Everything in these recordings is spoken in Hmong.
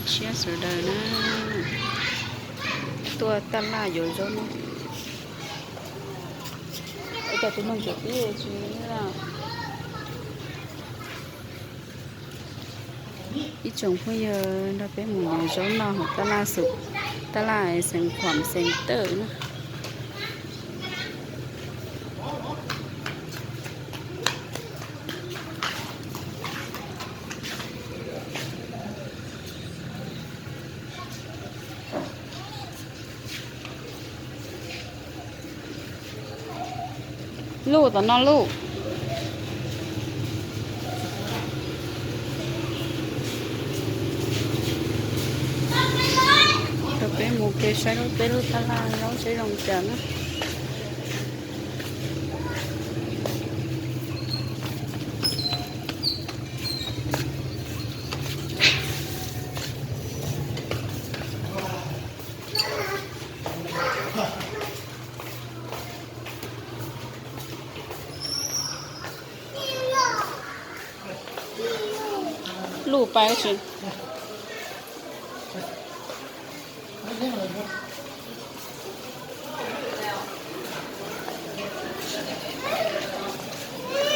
Siab sawv daws na, tuaj taj laj yuav zaub no. Ua cas tus neeg tseem pib tsis, ib tsoom phooj ywg nrog peb mus yuav zaub noj hauv taj laj xum, taj laj xeev Khuam xeev Tawm na. Luj tom no luj. Rau peb mus ke saib lub peb lub taj laj zaub seb zoo cas na. Luj pais tsis.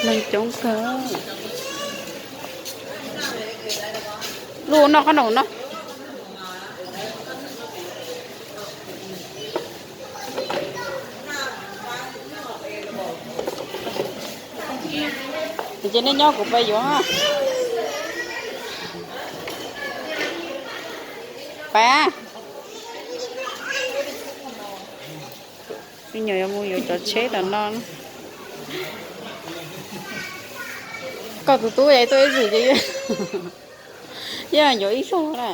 Neeg coob kawg. Luj noj qhob noom no. Ces nej nyob kuv pais yuav. Pais. Me nyuam yuav mus yuav cov tsheb tom no. Koj tus tub tuaj ib zaug ces yeej yuav ib zaug na.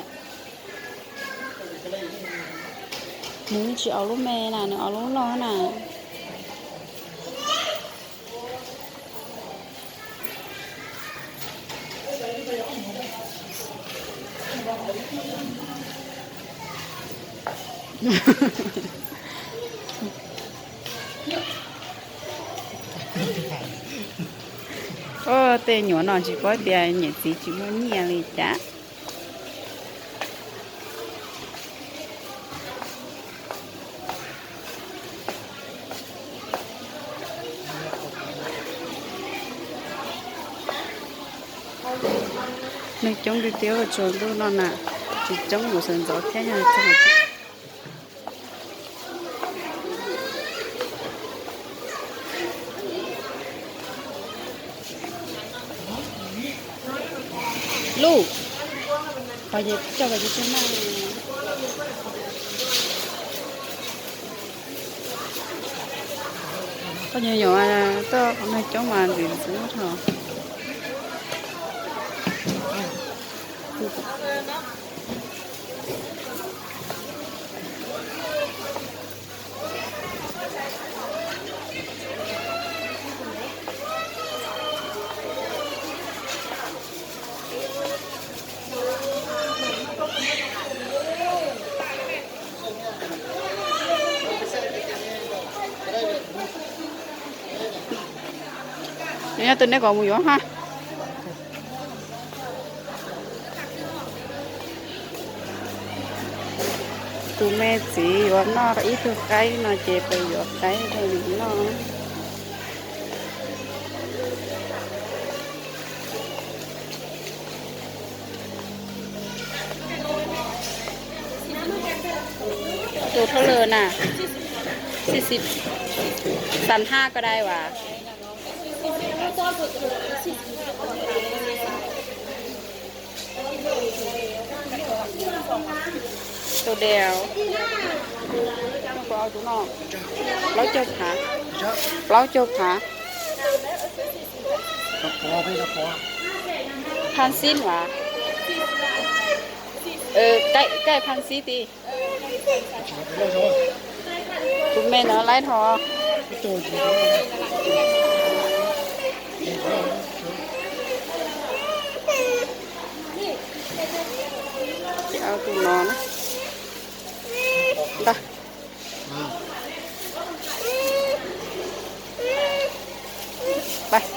Nws tsis aus lub me na, nws aus lub loj na. Tej nyuam no tsis paub tias niam txiv tsis muaj nyiaj li cas. Neeg coob tiag tiag, tsaus ntuj no na, tsis coob mus sawv ntxov thiab yog txog. Luj, coj koj tus tub noj. Koj nyuam nyuam, toj qhov no coob mas ntxim ntxub tho. Nyob twg neb kom mus yuav ha. Tus me txiv yuav noj ib tug qaib no ces pais yuav qaib rau nws noj. Tus thab lwm na, xim xim, xas haj ko dai vas. Tus dèo, tus no, plaub caug phav, plaub caug phav. Phan xib vas, kaij phan xib ti. Tus me no laib dhau. Tus no na. Ntag. Pais.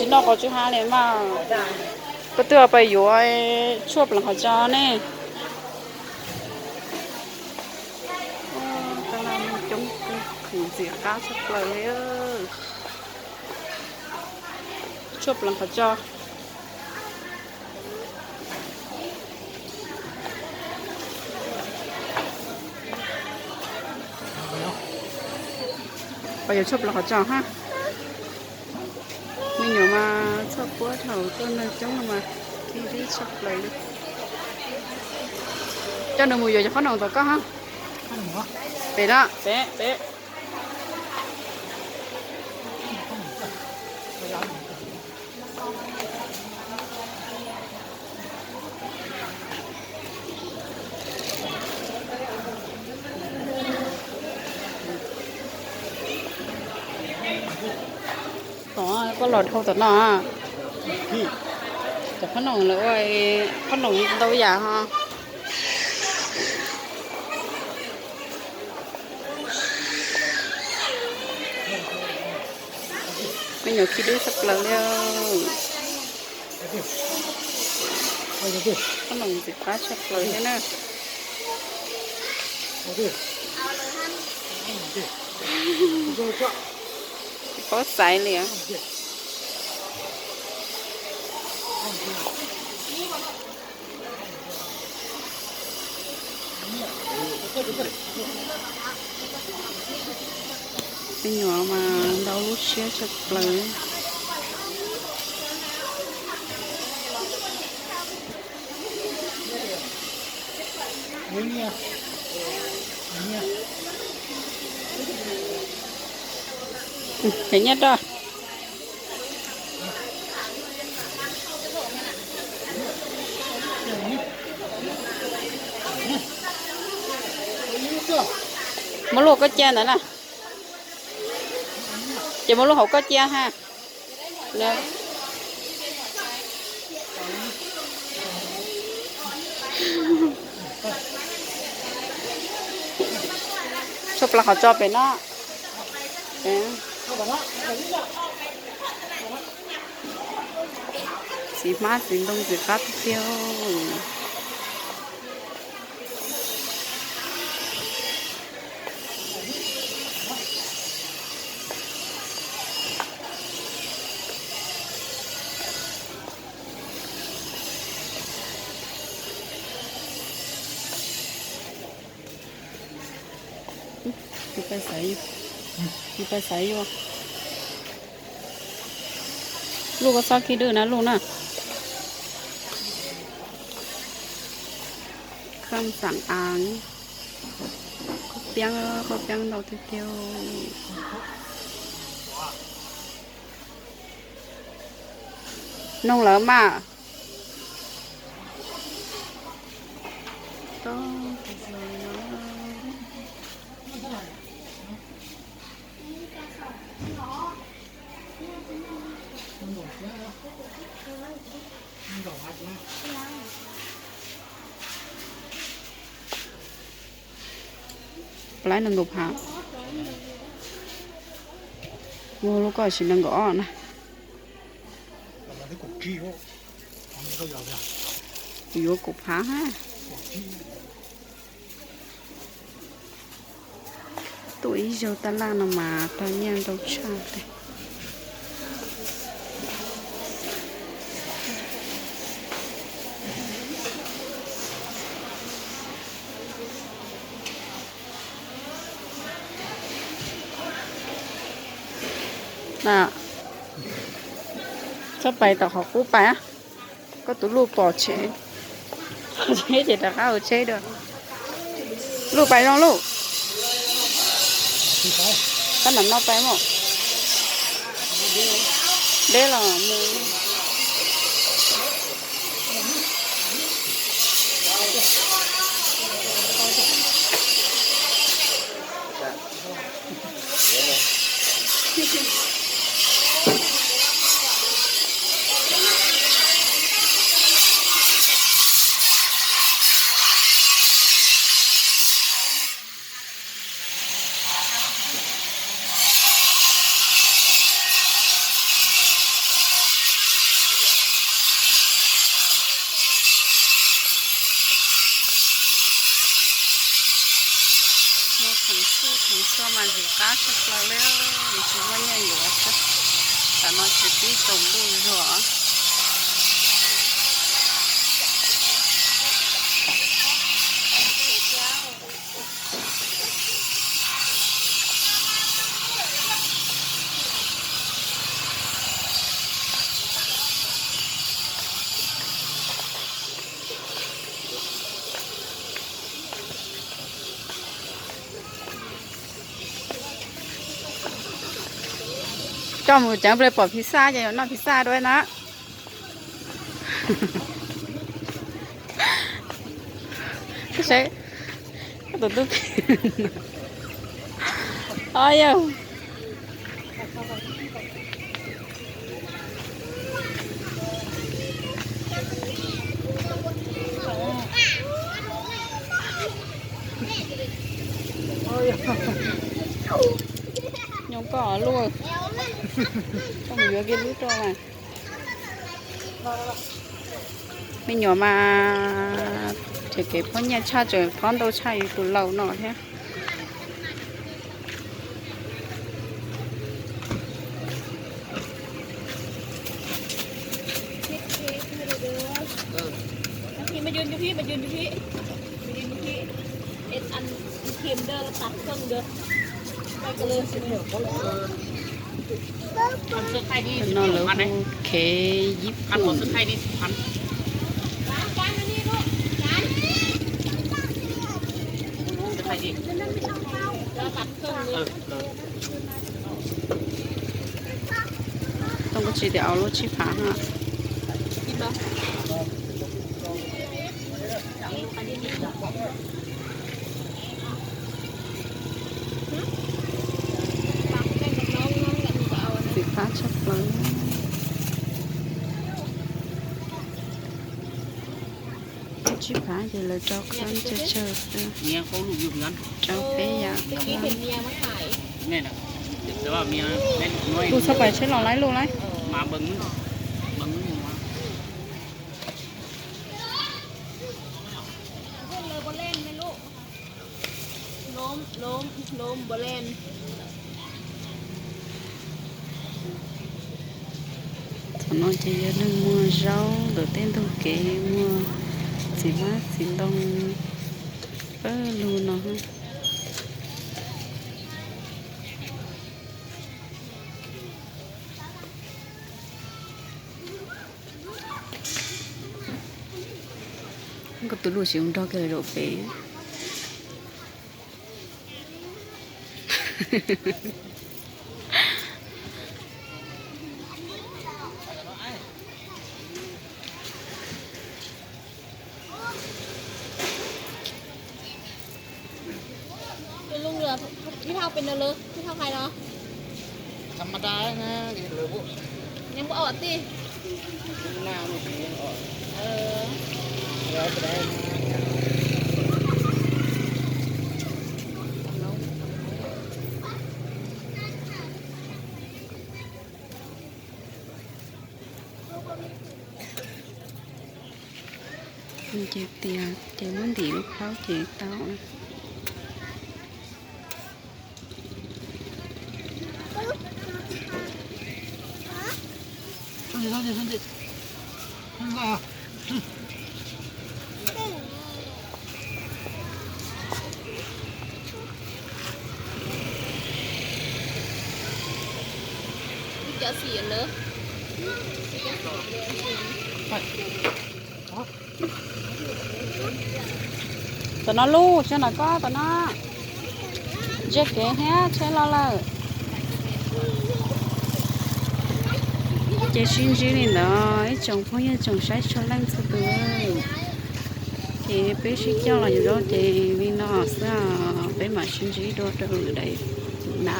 Tsis noj qos tsw ha li mas. Koj twb pais yuav tshuaj pleev qhov tso ne. Tab laj muaj coob kawg, ntxim qab tshaj plaws li. Tshuaj pleev qhov tso. Pais yuav tshuaj pleev qhov tso ha. Me nyuam mas txhoj puab thaum tuaj noj coob no mas khib dib tshaj plaws li. Coj nws mus yuav cov qhob noom tom koj ha. Pem no, pem, pem. Tom koj los dhau tom no. Cov qhob noom lawv ua qhob noom ntau yam ho. Me nyuam khib dub tshaj plaws li. Qhob noom ntxim qab tshaj plaws thiab na. Tsis paub xaiv li. Me nyuam mas ntau lub siab tshaj plaws. Nyiaj rau. Muab lub hauv koj cia ntawd na. Ces muab lub hauv koj cia ha. Tshuaj pleev qhov tso pem no. Txiv hmab txiv ntoo txiv qab tiag tiag. Tus pais xaiv, tus pais xaiv yuav. Luj koj txhob khib dwb na luj na. Kham xam av, khaub piab, khaub piab ntau tiag tiag. Noog lawm mas. Plaib nees nkaum phav. Muaj lub koj tsis nees nkaum ob na. Kuv yuav kaum phav ha. Tuaj ib zaug taj laj no mas tau nyiaj ntau tshaj li. Txhob pais tom qhov qub pais, koj tus luj pom tsev, tsev ces rov qab ua tsheb dua. Luj pais zoo luj. Koj nram no pais mog. Deb los mus. Tuaj mas ntxim qab tshaj plaws li, tsis muaj nyiaj yuav xwb. Tam no tsis pib tsaus ntuj zog. Coj mus ceev ple pom pizza ces yuav noj pizza dua na. Saib, tus tub, o yog. Nyob koj luaj, koj mus yuav kiag lub rau mas. Me nyuam mas tseem kev phob nyiaj tshaj, tseem phob ntau tshaj yus tus laus no thiab. No lawv hu khev yib pum. Tooj koj tsis tias au lub tsib phav na. Ntxim qab tshaj plaws. Tsib phav ces lawv rau qab tsawg tsawg xwb. Rau peb yam. Kuv txhob pais tsheb los laib luj laib. Thaum no ces yog neeg muag zaub ntawm tej ntug kev, muag txiv hmab txiv ntoo pawg lug no. Koj tus luj tsis mus nrog kiag zaum pem. Ib thaj pes no lawm, ib thaj hais no. Nyeem ua tim. Ces tias ces muab ntim lub plaub ces tau. Cov xim lawm. Tom no luj, sab nram koj tom no. Ntsia kev thiab, tsheb los lawm. Ces sib ntsib li ntawd ib tsoom phooj ywg tsoom saib txhua leej txhua tus. Ces peb sib coj los yuav zaub ces li no xwb, peb mam sib ntsib dua rau lwm daim na.